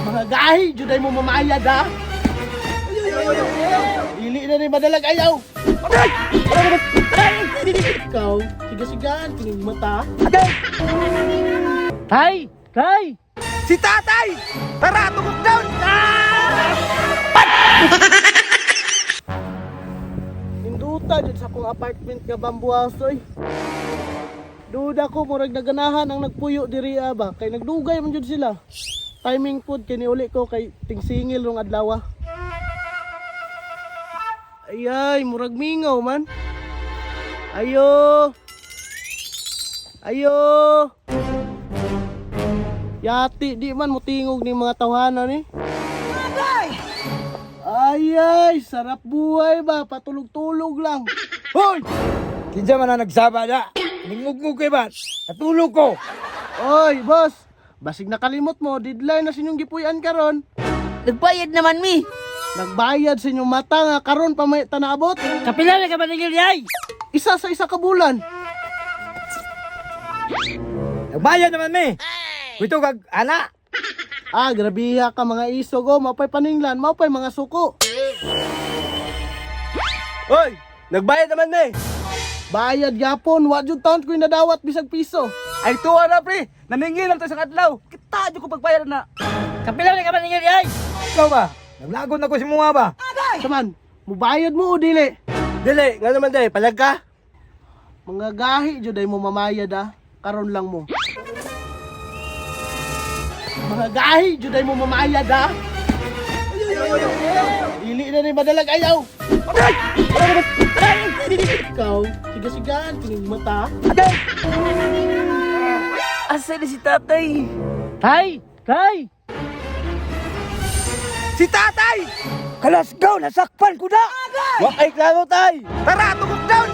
Mga gahi, juday mo mamayad ha. Dili na ni madalag ayaw. Ikaw, siga-sigaan, kining mata. Tay! Tay! Si tatay! Tara, tugok down! Ninduta jud sa akong apartment nga bamboo house oy. Duda ko murag naganahan ang nagpuyo diri ba kay nagdugay man jud sila. Timing food kay niuli ko kay tingsingil rong adlaw. Ay ay, murag mingaw man. Ayo. Ayo. Yati di man mutingog ni mga tawhana ni. Ay ay, sarap buhay ba? Patulog-tulog lang. Hoy! Kinsa man ang nagsaba na? Ningugngug kay ba? Natulog ko. Oy, boss! Basig nakalimot mo, deadline na sa inyong gipuy-an karon. Nagbayad naman mi. Nagbayad sa inyong mata nga karon pa may tanaabot. Kapila na ka maningil yay. Isa sa isa ka bulan. Nagbayad naman mi. Kuito kag ana. Ah, grabiha ka mga isog oh, mapay paninglan, mapay mga suko. Hoy, nagbayad naman mi. Bayad gyapon, wa jud taon ko'y nadawat bisag piso. Ay tuwa na pre. Naningil lang tayo sa adlaw. Kita jud ko pagbayad na. Kapila na ka maningil yay. Ikaw ba? Naglagon na ko si mga ba? Saman, mubayad mo o dili? Dili, nga naman day, palag ka. Mga gahi jud ay mo mamayad ah. Karon lang mo. Mga gahi jud ay mo mamayad ah. Dili na ni madalag ayaw. Ikaw, siga-sigaan kining mata. Asa na si tatay? Tay! Tay! Si tatay! Kalasgaw, nasakpan ko na! Wa kay klaro tay! Tara, tugok down!